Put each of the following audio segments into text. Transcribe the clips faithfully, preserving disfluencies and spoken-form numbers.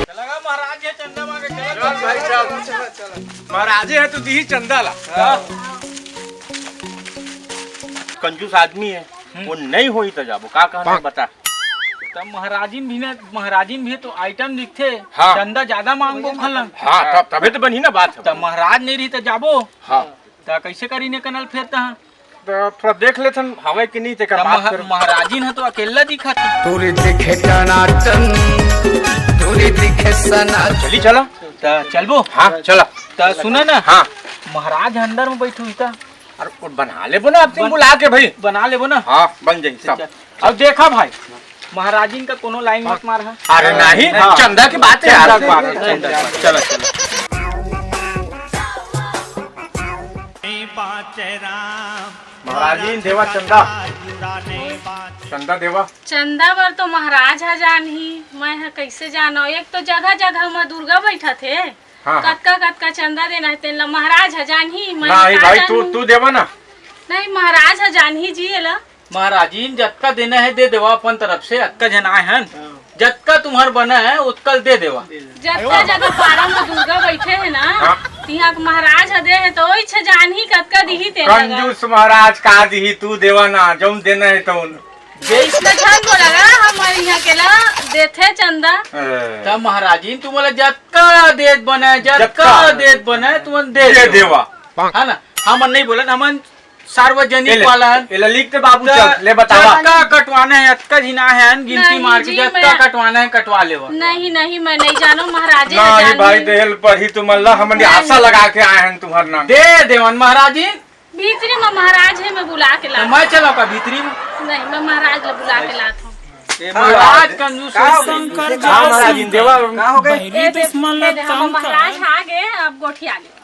चला गा महाराज, ये चंदा मांगे, चला, चल भाई, चल। महाराजे ह तो दिही चंदा ला। हाँ। कंजूस आदमी है, हम्म। वो नहीं होई त जाबो, का कहना है बता। तब महाराजिन भी ना, महाराजिन भी तो आइटम दिखथे, हाँ। चंदा ज्यादा मांगबो खलन। हाँ, तब, तबे तो बनही ना बात ह। तब महाराज नहीं रही त जाबो। हाँ। त कैसे करी ने कनल फेर तहाँ? त थोड़ा देख लेथन, हवय कि नहीं, तेकर त बाद महा-, फिर। महाराजिन ह तो अकेला दिखत हे। टूरी दिखे टनाटन, टूरी दिखे सनाटन। चली चला। त चलबो? हाँ, चला। त सुना ना, हाँ। महाराज अंदर में बैठे हुई त। अरे, वो बना लेबो ना, अपने बन-, बुला के भाई। बना लेबो ना। हाँ, बन जाई सब। चल। अब देखा भाई, महाराजिन का कोनो लाइन मत मार हा। अरे नहीं, हाँ। चंदा की बात है यार। चंदा की बात है, चंदा की बात। चलो, चलो। महाराजिन देवा चंदा। चंदा देवा। चंदा बर तो महाराज ह जानही, मैं ह कैसे जानो? एक तो जगह जगह म दुर्गा बैठा थे, हाँ, हाँ। कतका कतका चंदा देना है तेन ला महाराज ह जानही, मैं नहीं का भाई, तू, जानहूँ? तू देवा ना। नहीं, महाराज ह जानही जी एला। महाराजिन जतका देना है दे देवा अपन तरफ से, अतका झन आए हन, हाँ। जतका तुम्हर बना है उतका दे देवा। जतका जगह पारा म दुर्गा बैठे है ना, हाँ। तिहाँ के महाराज ह दे है तो ओइछ जानही कतका दिही तेन ला। कंजूस महाराज का दिही, तू देवा ना, जौन देना है तौन। जैसे झन बोला गा, हमर इहाँ के ला देथे चंदा। ए। त महाराजिन तुमन ला जतका देत बने, जतका जतका। देत बने, तुमन दे दे देवा। देवा। है ना? हमन नहीं बोलन, हमन सार्वजनिक ए ले, वाला हन। ए ले, लिख दे बाबू, त चल, ले बतावा। जतका कटवाना है, अतका झिना है, गिनती नहीं मार के जी, जतका मैं कटवाना है, कटवा लेवा। नहीं, नहीं, मैं नहीं जानो, महाराजे नहीं जान भाई, नहीं। देहल पढ़ी तुमन ला, हमन नहीं। आशा लगा के आए हैं तुम्हार नाम। दे देवन महाराजिन। भीतरी में महाराज है, मैं बुला के ला। तो मैं चलो का भीतरी में? नहीं, मैं महाराज ला बुला के लात हूँ। ए, महाराज कंजूस का हो गए। शंकर का महाराज जयशंकर। देवा। का हो गए? बहरी ए दे, दुश्मन ए ला दे, हम तंग महाराज कर। आ गए, अब गोठिया ले।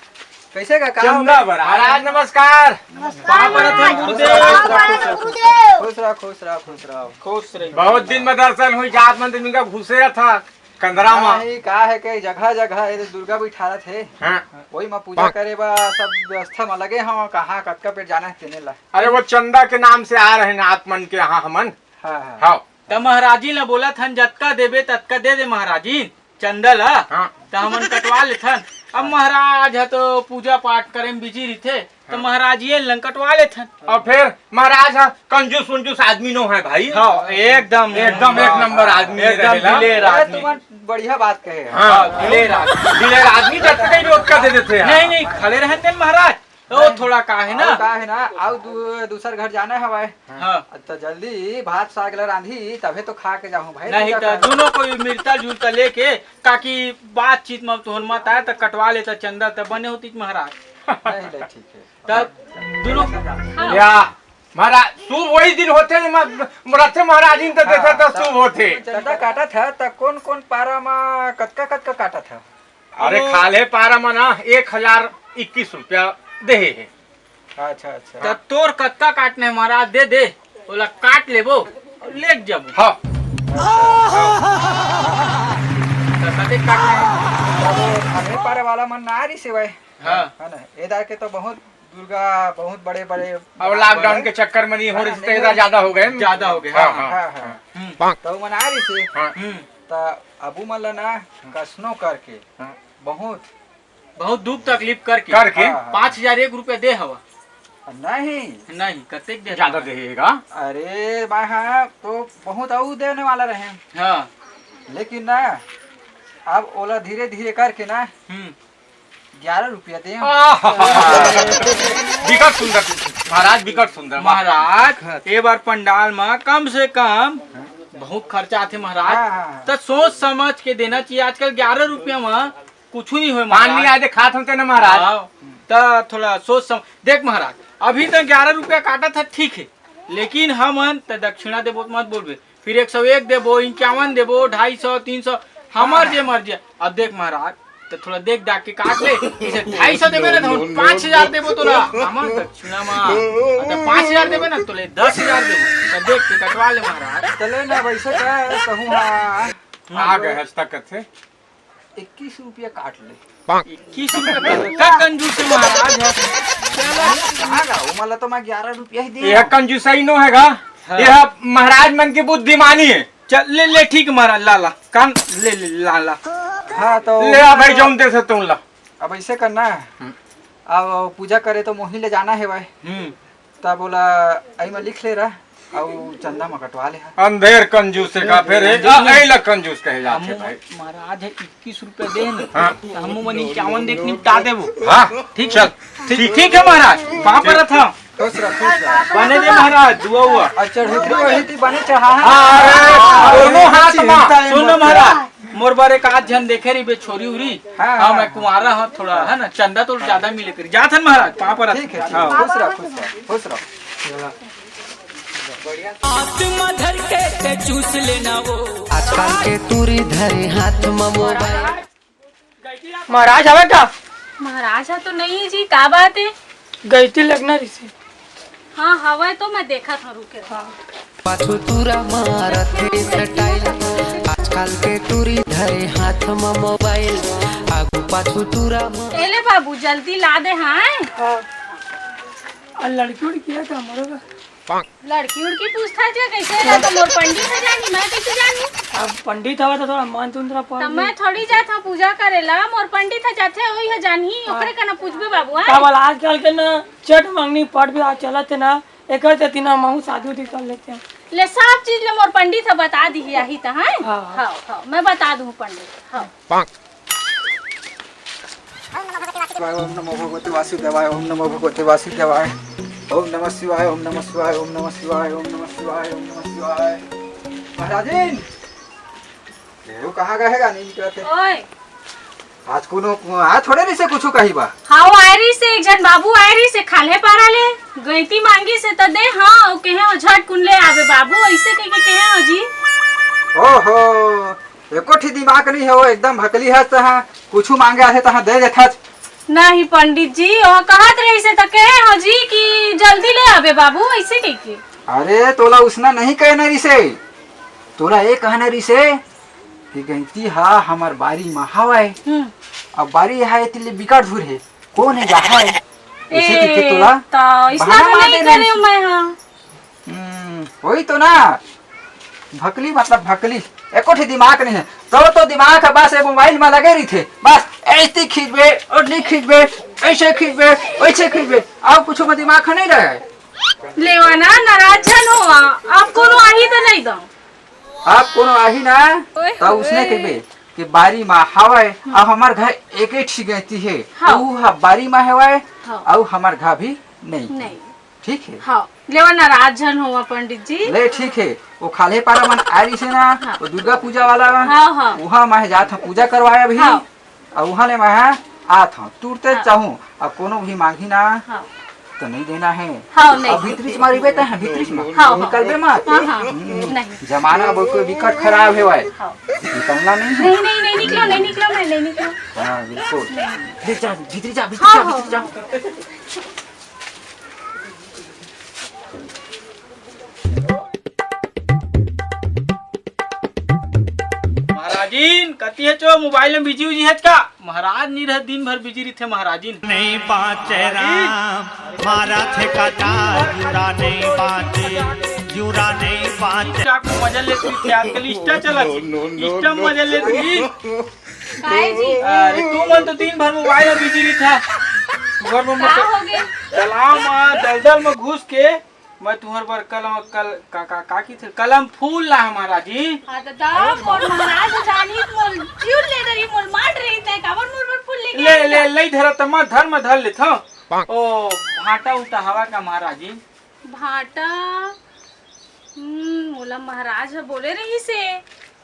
कैसे का, का हो चंदा गए? महाराज नमस्कार। नमस्कार पाँव परत हन महाराज। गुरुदेव। खुश रहो, खुश रहो, खुश रहो। खुश रहो। बहुत दिन में दर्शन हुई, जात मन दिन का घुसे रहा था। कंदरा मा। नहीं, का है के जगह जगह ये दुर्गा बिठारत हे। हाँ। वही मा पूजा करे बा सब व्यवस्था मा लगे हव, कहाँ कतका पेट जाना है तेने ला। अरे वो चंदा के नाम से आ रहे हैं आप मन के यहाँ हमन। हाँ, हाँ। हाँ। त महाराजी ला बोलत हन, जतका देबे ततका दे दे महाराजी, चंदा ला। हाँ। त हमन कटवा लेथन। अब महाराज ह तो पूजा पाठ करे में बिजी रहिथे, त हाँ। महाराज ये लन कटवा लेथन। और फिर महाराज ह कंजूस उंजूस आदमी नो है भाई। हाँ, एकदम। एकदम एक नंबर आदमी एकदम रहेला। दिलेर अरे, आदमी। तुमन बढ़िया बात कहे हैं। हाँ, हाँ, दिलेर आदमी। दिलेर आदमी जब तक ही रोक कर दे देते हैं। नहीं, नहीं, खड़े रहते हैं महाराज। तो नहीं। थोड़ा का है ना? और का है ना, आओ दू-, दूसर घर जाना हवय। हाँ। त जल्दी भात साग ला रांधी, तभे तो खा के जाहूं भाई, नहीं पूजा तो कर। दोनों कोई मिलता जुलता लेके, काकी बातचीत में तोहर मत आए त कटवा लेता चंदा त बने होती महाराज। नहीं, नहीं, ठीक है। तब दोनों हाँ। या, महाराज, शुभ वही दिन होथे, म-, रथे महाराजिन त देथे त हाँ, शुभ होथे। चंदा काटत ह, त कौन कौन पारा म कतका कतका काटत ह? अरे, वो खाल्हे पारा म ना एक हजार इक्कीस रुपया देहे हे। अच्छा, अच्छा। त तोर कतका काटना है महाराज, दे दे, ओला काट लेबो, लेके जाबो। हाँ। त कतेक काटना है? अब खाल्हे पारा वाला मन ना आ रही से भाई। हाँ। है ना, ए दार के तो बहुत दुर्गा, बहुत बड़े बड़े अब lockdown के चक्कर में नहीं हो रहे, हाँ, रिश्तेदार ज्यादा हो गए। ज्यादा हो गए, हाँ, हाँ, हाँ। हाँ, हाँ। हम्म। तो वो मना रही से। हाँ। हम्म। त अबू मन ला ना कसनो करके, हाँ। बहुत बहुत दुख तकलीफ करके। करके? हाँ, हाँ। पाँच हजार एक रुपया दे हवा। नहीं। नहीं, कतेक दे ज्यादा हवा? देगा। अरे, मैं हाँ, तो बहुत अऊ देने वाला रहे। हाँ। लेकिन ना, अब ओला धीरे धीरे करके ना, हम्म। ग्यारह रुपया दे। आह! बिकट सुंदर महाराज, बिकट सुंदर। महाराज, ए बार पंडाल में कम से कम बहुत खर्चा आथे महाराज, हाँ, हाँ, हाँ। त सोच समझ के देना चाहिए। आजकल ग्यारह रुपया में कुछ नहीं होय पान महाराज। नहीं आए दे खात होते ना महाराज। हाँ, त थोड़ा सोच सम-, देख महाराज, अभी तो ग्यारह रुपया काटत है, ठीक है, लेकिन हमन त दक्षिणा देबो त मत बोलबे, फिर एक सौ एक देबो, इक्यावन देबो, ढाई सौ, तीन सौ, हमर जे मर्जी। अब देख महाराज, त थोड़ा देख दाख के काट ले, जैसे ढाई सौ देबे ना, त हम पाँच हजार देबो तोला, हमर दक्षिणा मा। त पाँच हजार देबे ना, तोले दस हजार देबो, त देख के कटवा ले महाराज। चले ना, वैसे का कहूँ, हाँ। आ गए हस्ता कथे। इक्कीस रुपया काट ले। इक्कीस रुपया का कंजूस है महाराज है। कहाँ गा? वो मला तो मैं ग्यारह रुपया ही दिया। यह कंजूसाई नो है गा? हाँ। ये महाराज मन की बुद्धिमानी है। चल, ले, ले, ठीक है महाराज, ला, ला, कान, ले, ले, ला, ला। हाँ, तो ले आ भाई, जौन दे सकते हो, ला। अब ऐसे करना है। हम्म। अब पूजा करे तो मोही ले जाना है भाई। हम्म। तब बोला, आई में लिख ले रहा, अउ चंदा में कटवा ले हा। अंधेर कंजूस है का, फिर एक, आ, ऐला कंजूस कहे जाथे भाई। महाराज है, इक्कीस रुपया दे ना। हाँ। तो हमू मन इक्यावन देख निपटा देबो। हाँ, ठीक चल। ठीक, ठीक है महाराज, पाँव परत हा। खुश रह, खुश रह। बने दे महाराज, दुआ हुआ। अच्छा, रुद्र वही थी बने चढ़ा है। हाँ, अरे, दोनों हाथ में। सुन ना महाराज, मोर बर एक आध झन देखे रहिबे छोरी उरी। हाँ, हाँ, हाँ, मैं कुंवारा हूँ थोड़ा, है ना, चंदा तो ज्यादा मिले करी। जात हन महाराज, पाँव परत। ठीक है, ठीक है। हाँ। खुश रह, खुश रह, खुश रह। हाथ में धर के ते चूस लेना वो। आजकल के टूरी धरे हाथ में मोबाइल। महाराज हवे का? महाराज ह तो नहीं जी, का बात है? गइती लगना रिसे। हाँ, हवे तो मैं देखत हूँ, रुके। हाँ। पाछू टूरा मारत हे स्टाइल, आजकल के टूरी धरे हाथ में मोबाइल, आगू पाछू टूरा मार। एले बाबू, जल्दी ला दे, हाँ? हाँ। आ लड़की उड़की है का हमरो का? लड़की उड़की पूछता जे कैसे है, तो मोर पंडित है जानी, मैं कैसे जानी? अब पंडित हवा तो थोड़ा मंत्र उंत्र पढ़ तब ले। मैं थोड़ी जात हूँ पूजा करे ला, मोर पंडित है जाथे, वही है जानी, हाँ। ओकरे का ना पूछबे बाबू, हाँ? का बोला, आजकल के ना चट मंगनी पट भी आ चलत है ना, एकर से तीना महू शादी उदी कर लेते हैं। ले सब चीज ले मोर पंडित है बता दी, यही तो है। हाँ। हाँ, हाँ, मैं बता दूँ पंडित, हाँ। शिवाय, ओम नमो भगवते वासुदेवाय, ओम नमो भगवते वासुदेवाय, ओम नमः शिवाय, ओम नमः शिवाय, ओम नमः शिवाय, ओम नमः शिवाय, ओम नमः शिवाय। महाराजिन, ये कहाँ गए गा? नहीं निकलते। ओए। आज कोनो, आज थोड़े नहीं से कुछ कही बा। हाँ, वो आए रही से, एक जन बाबू आए रही से, खाल्हे पारा ले, गइती मांगी से त दे, हाँ, वो कहे, वो झट कुन ले आवे बाबू, ऐसे कह के कहे हो जी। ओहो, एको ठी दिमाग नहीं है, वो एकदम भकली हस तहाँ, कुछु मांगे आहे तहाँ दे देथस। नहीं पंडित जी, वो कहत रही से त कहे हो जी कि जल्दी ले आवे बाबू, ऐसे कह के। अरे तोला उसना नहीं कहना रिसे, तोला ये कहना रिसे कि गइती हा हमर बारी मा हवय। हम्म। अब बारी हा एती ले बिकट दूर हे, कोन हे जाहय? ऐसे ए, कह के तोला त इसना बहाना तो मार नहीं देना करे रिसे। मैं, हाँ। हम्म, वही तो ना। भकली मतलब भकली। एको ठे दिमाग नहीं है। तो, तो दिमाग है बस ये मोबाइल में लगे रही थे। बस ऐसे खींचबे, और नहीं खींचबे, ऐसे खींचबे, वैसे खींचबे। अब कुछ में दिमाग नहीं रहे। लेवा ना, नाराज झन होवा। अब कोनो आही तो नहीं दो। अब कोनो आही ना, ओए तो उसने होए। कहिबे कि बारी मा हवय, अब हमार घर एक ही ठी गइती है। हाँ। ऊ ह बारी मा हवय, हाँ। अउ हमार घर भी नहीं। नहीं। ठीक है। हाँ, लेवा नाराज झन होवा पंडित जी। ले ठीक है, वो खाल्हे पारा मन आ रही से ना, हाँ। वो दुर्गा पूजा वाला, हाँ, हाँ। वहाँ मैं जात हूँ पूजा करवाए अभी, हाँ। और वहाँ ले मैं आत हूँ, तुरते हाँ। चाहूँ, अब कोनो भी मांगी ना, हाँ। तो नहीं देना है। हाँ, नहीं। अब भीतरी से मारी बेटा है, भीतरी से मार। हाँ, हाँ। निकलबे मत। हाँ, हाँ। हम्म। नहीं। जमाना अब कोई विकट खराब है भाई। हाँ। निकलना नहीं है। नहीं, नहीं, नहीं निकलो, नहीं निकलो, मैं नहीं निकलो। हाँ, बिल्कुल। नहीं। ले जा, भीतरी जा, भीतरी हाँ, जा, हाँ। भीतरी जा। महाराजिन, कति हे चो, मोबाइल में बिजी उजी हेच का? महाराज नी रहे, दिन भर बिजी रहिथे महाराजिन। नहीं बाँचे राम, मारा थे कटार, जुड़ा नहीं बाँचे, जुड़ा नहीं बाँचे। क्या को मजा लेत रहिथे, आजकल Insta चलत हे। No, no, no, Insta no। मजा लेत रहिथे। काय जी? अरे, तू मन तो दिन भर मोबाइल में बिजी रहिथा। घर में का मत-, हो गे? तालाब में, दलदल में घुस के, मैं तुहर बर कलम, कल-, का, का, का की थे? कलम फूल ला हमारा जी। हाँ, तो दाव मोर महाराज जानी, मोर जीव ले डरी, मोर मार रही थे, काबर मोर बर फूल लेके ले, आई ले, था? ले धरा त मैं धर, मैं धर लेत हूँ। ओ, भाटा उटा हवा का महाराज जी? भाटा, हम्म, मोला महाराज ह बोले रहिस हे,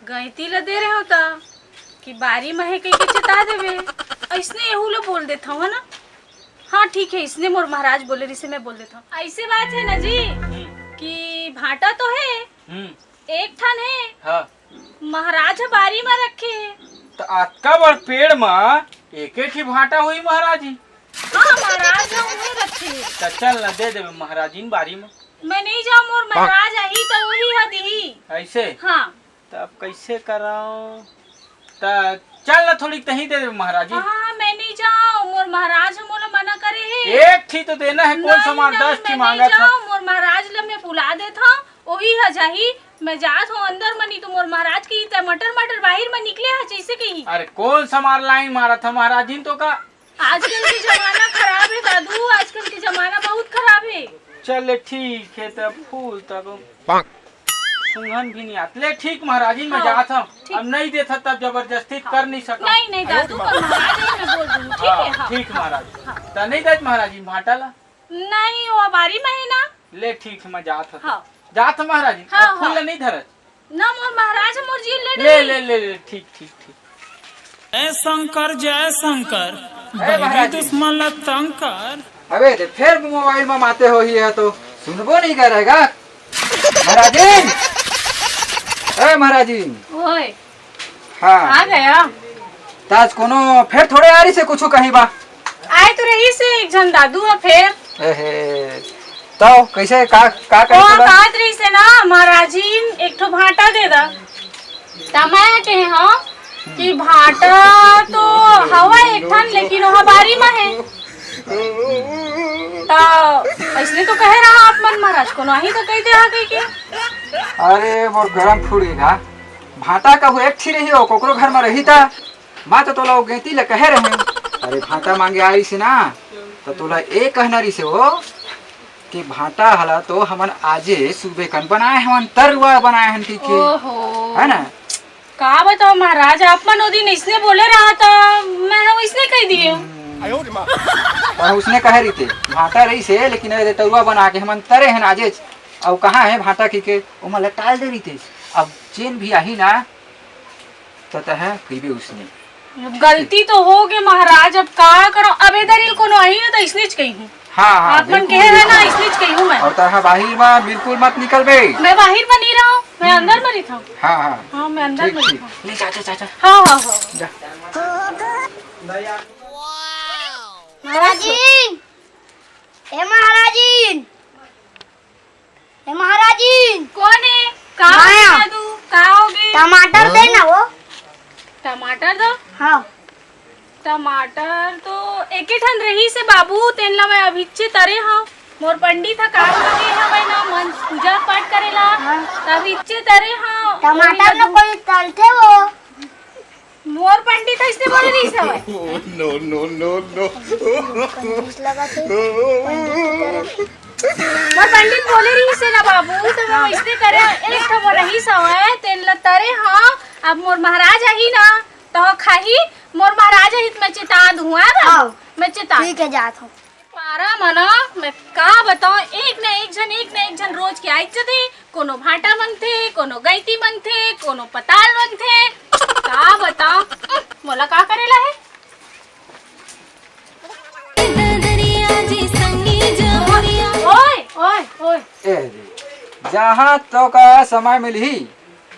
गइती ल दे रहे हो त, कि बारी म हे कहिके चेता देबे। अइसने एहू ल बोल देथव, है ना? हाँ, ठीक है, इसने मोर महाराज बोले रहिस हे, मैं बोल देथव। अइसे बात है ना जी, हम्म। कि भाटा तो है, हम्म। एक ठन है, हाँ। महाराज ह बारी म रखे हे। त अतका बड़ पेड़ म एके ठी भाटा होही महाराज जी। हाँ, महाराज ह उहे रखे हे। त चल न, दे देबे महाराजिन बारी म। मैं नहीं जाऊँ, मोर महाराज आही त उही ह दिही। अइसे? हाँ। त अब कइसे करव? त चल न, थोड़ी तहीं दे देबे महाराजिन। हाँ, मैं नहीं जाऊँ, मोर महाराज ह मोला मना करे हे। एक ठी तो देना है, कोन नहीं, सा मार नहीं, दस ठी मैं नहीं मांगत ह। जाऊँ, मोर महाराज ल मैं बुला देथव। ओही ह जाही। मैं जात हूँ अंदर म, नहीं तो मोर महाराज कही, "तै मटर मटर बाहिर म निकले ह जैसे कही।" अरे कौन समार लाइन मारत ह महाराजिन तो का? आजकल के जमाना खराब है दादू, आजकल के जमाना बहुत खराब है। चल ले ठीक है, तब फूल तक सुंघन भी नहीं आत। ले ठीक महाराजिन, मैं हाँ, जात हूँ। ठीक। अब नहीं देत ह तब जबरदस्ती हाँ। कर नहीं सकत। नहीं नहीं दादू, पर महाराज ही मैं बोल दूँ, ठीक है? हाँ, हाँ, ठीक हाँ, महाराज। हाँ। त नहीं देत महाराजिन भाटा ला? नहीं, वो बारी में है ना। ले ठीक है, मैं जात हूँ। हाँ। जात हूँ महाराजिन, हाँ, अब फूल हाँ। ला नहीं धरत। ना मोर महाराज मोर जी ले ले, डरी। ले, ले, ले, ठीक, ठीक, ठीक। जय शंकर, जय शंकर, ए, बैरी महाराज जी। दुश्मन ला तंग कर। अबे, ते फेर मोबाइल में माते हो ही है तो सुनबो नहीं करेगा। महाराजिन, ए महाराजिन। ओए। हाँ। आ गया। ताज कोनो फेर थोड़े आ रही से कुछ कहीं बा। आए तो रही से एक झन दादू ह फेर। एहे, तो कैसे का, का करे ओ, तोला? बात रही से ना, महाराजिन एक ठो भांटा दे दा। त मैं कहे हूँ कि भांटा तो हवा एक ठन, लेकिन ओहा बारी में है। त ऐसने तो कहे रहा आप मन महाराज, कोनो आही तो कह दे आ गई के। अरे मोर गरम फूट गे गा। भांटा कहू एक ठी रही हो, कोकरो घर में रही ता। मैं तो तोला वो गैती ले कहे रहे। अरे भांटा मांगे आ रही से ना, तो तोला ए कहना रही से वो कि भांटा हला तो हमन आजे सुबे कन बनाए हवन, तरुआ बनाए हन कहि के। ओहो। है ना? का बताओ महाराज, आप मन ओ दिन इसने बोले रहा था, मैं हम इसने कह दिए। पर उसने कहे रही थे, भांटा रही से, लेकिन अरे तरुआ बना के हमन तरे हन आजेच। अब कहाँ है भांटा कहि के, ओमा लटाल दे रही थे। अब जेन भी आही ना, त तह कहिबे उसने। गलती तो हो गे महाराज, अब का करो, अब इधर ही कोनो आही ना तो इसने च कही हूँ। हाँ, हाँ, आप मन बिल्कुल, कहे है ना, बिल्कुल। इसने च कही हूँ मैं। और तह बाहिर में बिल्कुल मत निकलबे। मैं बाहिर में नहीं रहा हूँ, मैं हम्म। अंदर में रहता हूँ। हाँ, हाँ। हाँ, मैं अंदर ठीक, में ठीक। रहता हूँ। ले जा, जा, जा, जा। हाँ, हाँ, हाँ। जा। महाराज जी, ए महाराज जी, ए महाराजिन। कौन है? का माया। बता दू? का हो गई? टमाटर दे ना वो। टमाटर दो? हाँ। टमाटर तो एके ठन रही से बाबू, तेन ला मैं अभिच्चे तरे हव। मोर पंडित ह काम लगे हवय ना, मन पूजा पाठ करे ला। हाँ। त अभिच्चे तरे हव। टमाटर ओही ला में दू- कोई तलथे वो। मोर पंडित अइसने बोले रहिस हवय। No, no, no, no। कंजूस लगत हे, पंडित की तरह। मोर पंडित बोले रहिस हे ना बाबू, त मैं वइसने करे, एक ठो मोर रहिस हवय, तेन ल तरे हव। अब मोर महाराज आही ना, त खाही, मोर महाराज आही त मैं चेता दूँ, हाँ बाबू? हाँ। मैं चेता ठीक है, जात हूँ। पारा म ना, मैं का बताओं, एक न एक झन, एक न एक झन रोज के आइच जथे, कोनो भांटा मंगथे, कोनो गैती मंगथे, कोनो पताल मंगथे। का बताओं, उम, मोला का करेला हे? ओए, ओए, ओए। ए रे, जहाँ तोका समय मिलही,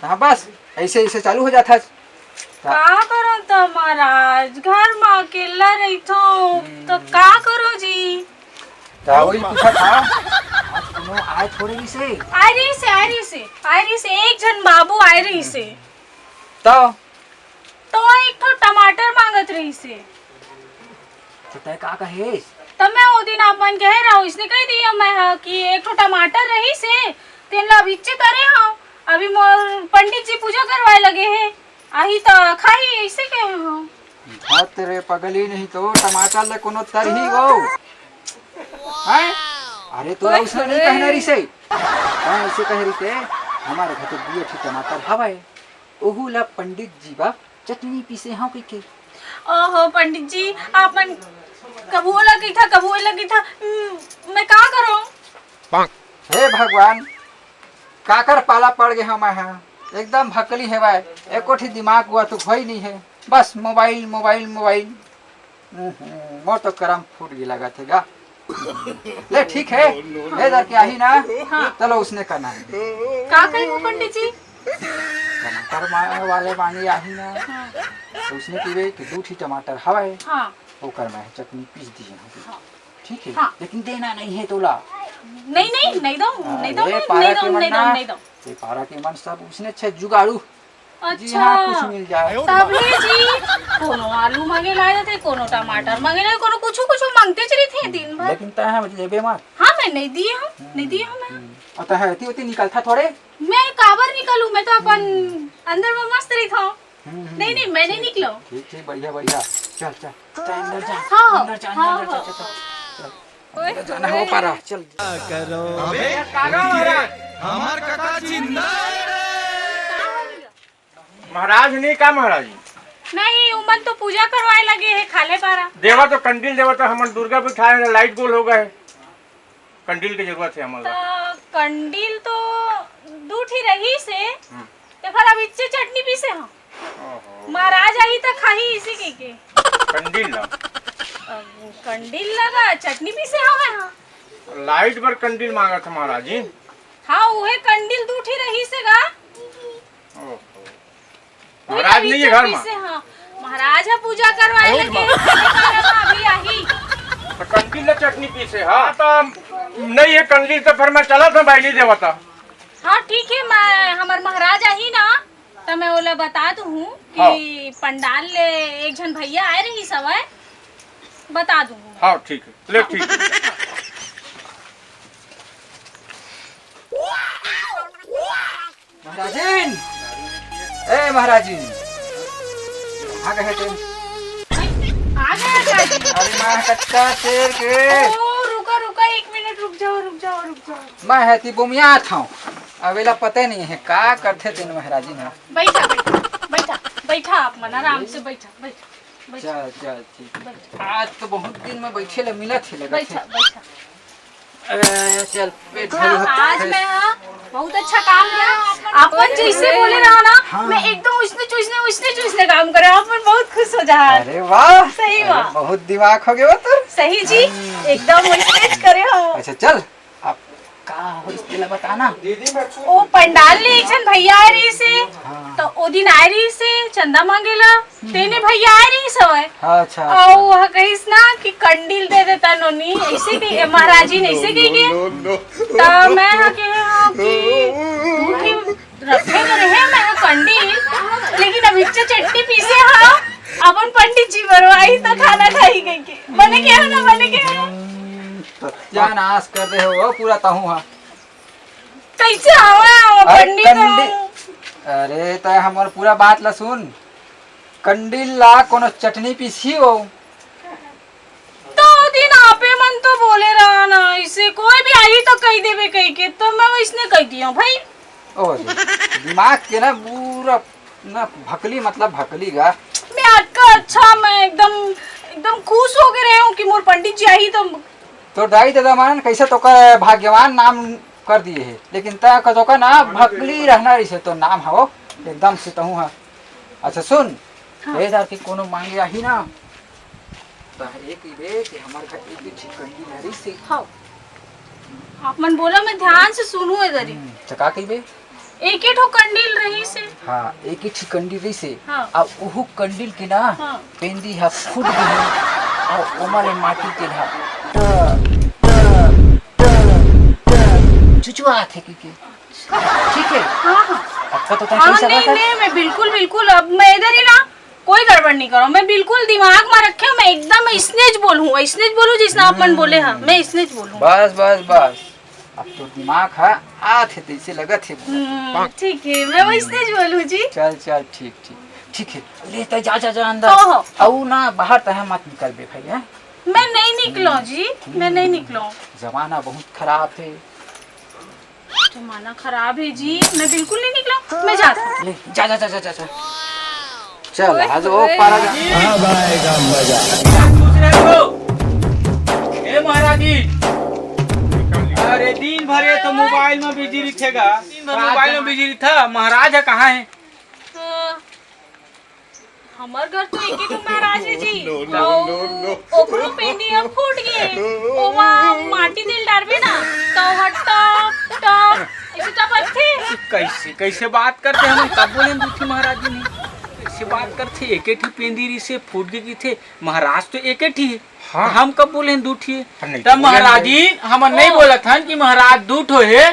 हाँ, बस, ऐसे, ऐसे चालू हो जात हस। का करो त महाराज, घर म अकेला रहिथो, त हम्म। का करो जी? त वही पूछा था, आज कोनो आए थोड़े ही से। आए रही से, आए रही से, आए रही से, एक झन बाबू आए रही से। तो? तो एक ठो टमाटर मांगत रही से। त तैं का कहेस? त मैं ओ दिन आप मन कहे रहो, इसने कह दिया मैं हा कि एक ठो टमाटर रही से, तेन ला अभिच्चे तरे हव। अभी मोर पंडित जी पूजा करवाए लगे हे, आही त खाही, ऐसे कहे हव। धत रे पगली, नहीं तो टमाटर ले कोनो तरही वो। हैं? अरे तोरा उसने नहीं कहना रही से। हैं, ऐसे कह रही से, हमारे घर तो दुए ठो टमाटर हवय। ओहू ला पंडित जी बर चटनी पीसे हव कहिके। ओहो पंडित जी, आप मन कभू ओला कहिथा, कभू ओला कहिथा, हम्म, मैं का करूं? हे भगवान, काकर पाला पड़ गे हंव मैं हा? एकदम भकली हेवय, एको ठी दिमाग हुआ तो होई नहीं है, बस मोबाइल, मोबाइल, मोबाइल। हम्म, मोर तो करम फूट गे लगत हे गा। ले ठीक है, ए दर के आही ना, हाँ। चलो उसने करना है। का कही वो पंडित जी? टमाटर मा-, वाले मांगे आही ना, हाँ। तो उसने कहिबे कि दू ठी टमाटर हवय, हाँ। ओकर मैं चटनी पीस दिए हंव। हाँ। ठीक है, हाँ। लेकिन देना नहीं है तोला। नहीं, नहीं, नहीं दो, हाँ, नहीं दो, ये नहीं, पारा नहीं दो, के मन नहीं दो, ना, नहीं दो। ये पारा के मन सब उसने छे जुगाड़ू। जी अच्छा। हाँ, कुछ मिल जाए। तभे जी, कोनो आलू मांगे ला जाथे, कोनो टमाटर मांगे ला, कोनो कुछु कुछु मांगते च रहिथे दिन भर। लेकिन तैं ह लेबे मत। हाँ, मैं नहीं दिए हूँ, नहीं दिए हूँ मैं। हम्म। और तैं ह एती ओती निकलथा थोड़े। मैं काबर निकलूँ, मैं तो अपन अंदर में मस्त रहिथौं। हम्म, हम्म। नहीं, नहीं, मैं नहीं निकलूँ। ठीक, ठीक, बढ़िया, बढ़िया। चल, चल। तैं अंदर जा, हाँ, अंदर जा, हाँ, अंदर जा, हाँ। चल, चल, चल। अंदर जाना हो पा रहा, चल। करो। अबे, काका महाराज, हमार काका जिंदा है रे। महाराज नहीं का महाराज? नहीं, उमन तो पूजा करवाए लगे हे, खाल्हे पारा। देवा तो कंडील देवा तो हमन दुर्गा बिठाए हे, लाइट गोल हो गए। कंडील के जरूरत हे हमन ला। तो कंडील तो दू ठी रहिस हे, हम्म। ते फेर अब इच्चे चटनी पीसे हंव। ओहो। महाराज आही त खाही इसी के के। कंडील ला? अब कंडील लगा, चटनी पीसे हंव मैं। लाइट बर कंडील मांगत हे महाराज जी। हाँ, उहे कंडील दू ठी रहिस हे गा। ओहो। उही महाराज नहीं है घर में? पीसे, हाँ। महाराज ह पूजा करवाए लगे, खाल्हे पारा म अभी आही। तो कंडील ला चटनी पीसे, हाँ, तो नहीं है कंडील, तो फिर मैं चलत हंव, बाइली देवता। हाँ, ठीक है, मैं, हमर महाराज आही ना, तो मैं ओला बता दूँ हूँ कि हाँ। पंडाल ले एक झन भैया आए रहिस हवय, बता दूँ हूँ। हाँ, ठीक है, ले, ठीक है। महाराजिन, ए महाराजिन, कहाँ गए तें? आ गया काजी। अरे माँ, कतका देर के। ओ, रुका, रुका, एक मिनट, रुक जाओ, रुक जाओ, रुक जाओ। मैं ह एती बोमियात हंव। अब एला पता नहीं है, का करथे तेन महाराजिन ह। बैठा, बैठा, बैठा, बैठा, आप मन आराम से बैठा, बैठा, बैठा। चल, चल, ठीक। बैठा। आज तो बहुत दिन में बैठे ले मिलत हे, लगत हे। बैठा, बैठा। अरे, चल, पेट हाँ, भरी होता आज है। मैं, हाँ, बहुत अच्छा काम किया। अपन जैसे बोले रहा ना, हाँ। मैं एकदम उसने चूसने, उसने चूसने काम करे। अपन बहुत खुश हो जा। अरे वाह। सही अरे, वाह। बहुत दिमाग हो गया वो तो। सही जी, हाँ। एकदम वैसे ज करे हो। अच्छा, चल, अब का होइस तेला बता ना। ओ पंडाल ले एक झन भैया आए रहिस हे, हाँ। तो ओ दिन आए रहिस हे चंदा मांगे ला। तेने भैया आए रहिस हवय। हाँ, अच्छा, अउ अच्छा। ओह कहिस ना कि कंडील दे देता नोनी, ऐसे कही, महाराजिन ऐसे कही के। No, no, no। त मैं ह कहे हंव कि तू ही रखे तो रहे मैं ह कंडील, लेकिन अब इच्चे चटनी पीसे हंव, अपन पंडित जी बरवाही त खाना खाही कहिके। बने के हो ना, बने के हो? सत्यानाश कर दे हो पूरा तहूं हा। कैसे हवा, हवा अरे पंडित कंडी-, हो? अरे, तय हमर पूरा बात ला सुन। कंडील ला कोनो चटनी पीसही हो। तो दिन आपे मन तो बोले रहा ना, इसे कोई भी आही तो कही देबे कही के, तो मैं वैसने कही दिया भाई। ओ, दिमाग के ना पूरा ना भकली, मतलब भकली गा। मैं आज का अच्छा, मैं एकदम, एकदम खुश हो के रहे हूँ कि मोर पंडित जी आही तो। तोर दाई ददा मन कैसे तोकर भाग्यवान नाम कर दिए हे, लेकिन तय का तोकर ना भकली रहना रहिसे, तो नाम हवो एकदम से तहूँ हा। अच्छा सुन, हाँ। ए दार के कोनो मांगे आही ना, त एक ही बे कि हमर घर एक ही कंडील हरी से। हाँ। आप मन बोला, मैं ध्यान से सुनू ए दरी। हम्म, त का कहिबे? एक ही ठो कंडील रहिसे। हाँ, एक ही ठी कंडील रहिसे। हाँ। अब उहू कंडील के ना हाँ। पेंदी हा फूट गे हे। अउ ओमा ले माटी तेल हा ट, ट, ट, ट, चुचुआत हे कहिके। ठीक है? हाँ, हाँ। अब तो तय हाँ, कही सकत नहीं, हस। नहीं, मैं बिल्कुल, बिल्कुल, अब मैं इधर ही ना कोई गड़बड़ नहीं करूँ। मैं बिल्कुल दिमाग में रखे हूँ, मैं एकदम इसने ज बोलूँ, इसने ज बोलूँ, जिसने आप मन बोले हा, मैं इसने ज बोलूँ। बस, बस, बस। अब तो दिमाग हा आत हे, तैसे लगत हे। हम्म, ठीक है, मैं वैसने ज बोलूँ जी। चल, चल, ठीक, ठीक। ठीक है, ले तय जा, जा, जा अंदर। हो, हो। अउ ना बाहर तय मत निकलबे भाई, हैं? मैं नहीं निकलूँ जी, मैं नहीं निकलूँ। जमाना बहुत खराब है। जमाना खराब है जी, मैं बिल्कुल नहीं निकलूँ, मैं जाता हूँ। ले, जा, जा, जा, जा, जा, जा। चल, आज वो पारा जा। अब आएगा मजा। पूछ रहे हो? ए महाराज जी, अरे दिन भर ये तो मोबाइल में बिजी रहिथेगा, दिन भर मोबाइल में बिजी रहिथा। महाराज है कहाँ है? हाँ। हमर घर तो एके ठो महाराज हे जी। No, no, अउ no, no। ओकरो पेंदी ह फूट गे। ओमा माटी तेल डारबे ना, त ओहा टप, टप, ऐसे टपकथे। कैसे, कैसे बात करथे? हमन कब बोले दू ठी महाराज जी नहीं? कैसे बात करथे? एके ठी पेंदी रहिसे, फूट गे कहिथे। महाराज तो एके ठी हे। हाँ। हम कब बोले दू ठी हे? हम नहीं त बोले महाराज जी, हमन नहीं हाँ। बोलत हन कि महाराज दू ठो हे।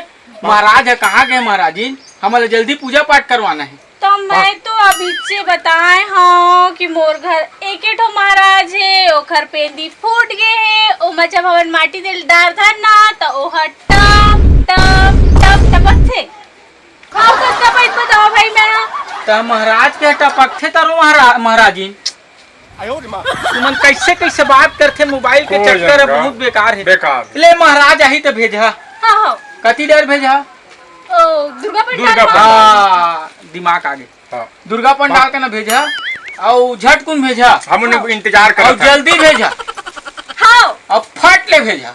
महाराज ह कहाँ गे महाराज जी? हमन ला जल्दी पूजा पाठ करवाना हे। त तो मैं तो अभी से बताए हूँ कि मोर घर एके ठो महाराज हे, ओखर पेंदी फूट गे हे, ओमा जब हमन माटी तेल डारथन ना, त ओहा टप, टप, टप टपकथे। खाओ कस टपक बताओ भाई मैं। त महाराज के टपकथे तरो महारा-, महाराजिन। तुमन कैसे कैसे बात करथे, मोबाइल के कोई चक्कर है, जगह बहुत बेकार है। बेकार। ले महाराज आही त भेजा। हाँ, हाँ। कति देर भेजा? ओ, दुर्गा पंडाल दुर्गा में। पंडाल। हाँ, दिमाग आगे। हाँ। दुर्गा पंडाल हाँ। के ना भेजा, अउ झटकुन भेजा। हम उन्हें हाँ। इंतजार करत अउ हन। जल्दी भेजा। हाँ। अब फट ले भेजा।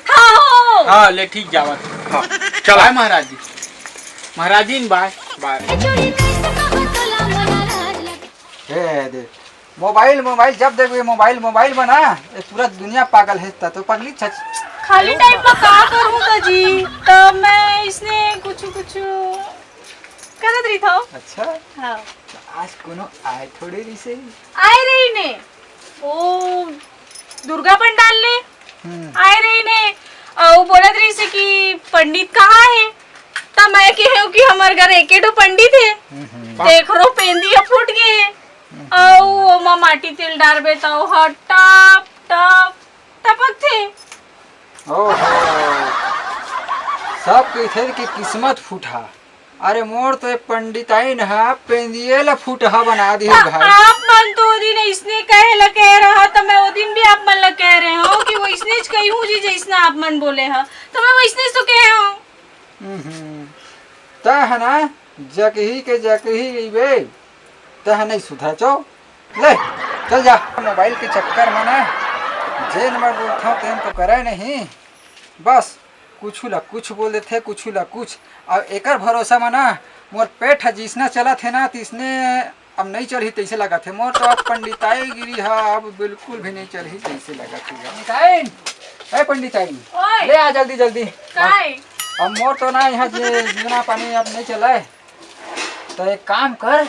हाँ। हाँ, ले ठीक जावत। हाँ, चला। बाय महाराज जी। महाराजिन बाय। बाय। हे दे, मोबाइल, मोबाइल, जब देखबे मोबाइल, मोबाइल बना, ये पूरा दुनिया पागल है, त तो पगली छच। खाली टाइम में का करूँ त जी, त मैं इसने कुछ, कुछ करत रहिथव। अच्छा। हाँ। त आज कोनो आए थोड़े रहिसे। आए रहिने। ओ दुर्गा पंडाल ले हम्म। आए रहिने। अउ बोलत रहिसे कि पंडित कहाँ हे? त मैं कहेव कि हमर घर एके ठो पंडित हे। हम्म। तेखरो पेंदी ह फूट गे हे। हम्म। अउ ओमा माटी तेल डारबे त ओह टप टप टपकथे। ओहो। सब कहिथे कि किस्मत फूटहा। अरे मोर तो ये पंडिताइन ह पेंदिये ल फूटहा बना दिहे त भाई। आप मन तो ओ दिन इसने कहे ल कहे रहा, त मैं ओ दिन भी आप मन ल कहे रहे हूँ कि वो इसने च कही हूँ जी, जैसना आप मन बोले ह, त मैं वैसने च तो कहे हूँ। हम्म। त है ना, जकही के जकही अइबे, त है नहीं सुधरचो। ले, चल जा। मोबाइल के चक्कर में ना, जेन मैं बोलता हूँ, तेन तो करे नहीं। बस, कुछु ला कुछ बोल देथे, कुछु ला कुछ। अब एकर भरोसा में ना, मोर पेट ह जिसना चलत हे ना, तिसने अब नहीं चलही तैसे लगत हे। मोर तो अब पंडिताई गिरी ह, अब बिल्कुल भी नहीं चलही तैसे लगत हे। पंडिताइन, ए पंडिताइन, ओए। ले आ जल्दी जल्दी। काय? अब मोर तो ना यहाँ जे जीवना पानी अब नहीं चले। तो एक काम कर,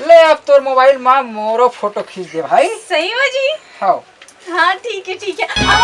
ले अब तोर मोबाइल में मोरो फोटो खींच दे भाई। सही हो जी? हाँ। हाँ, ठीक है, ठीक है। अब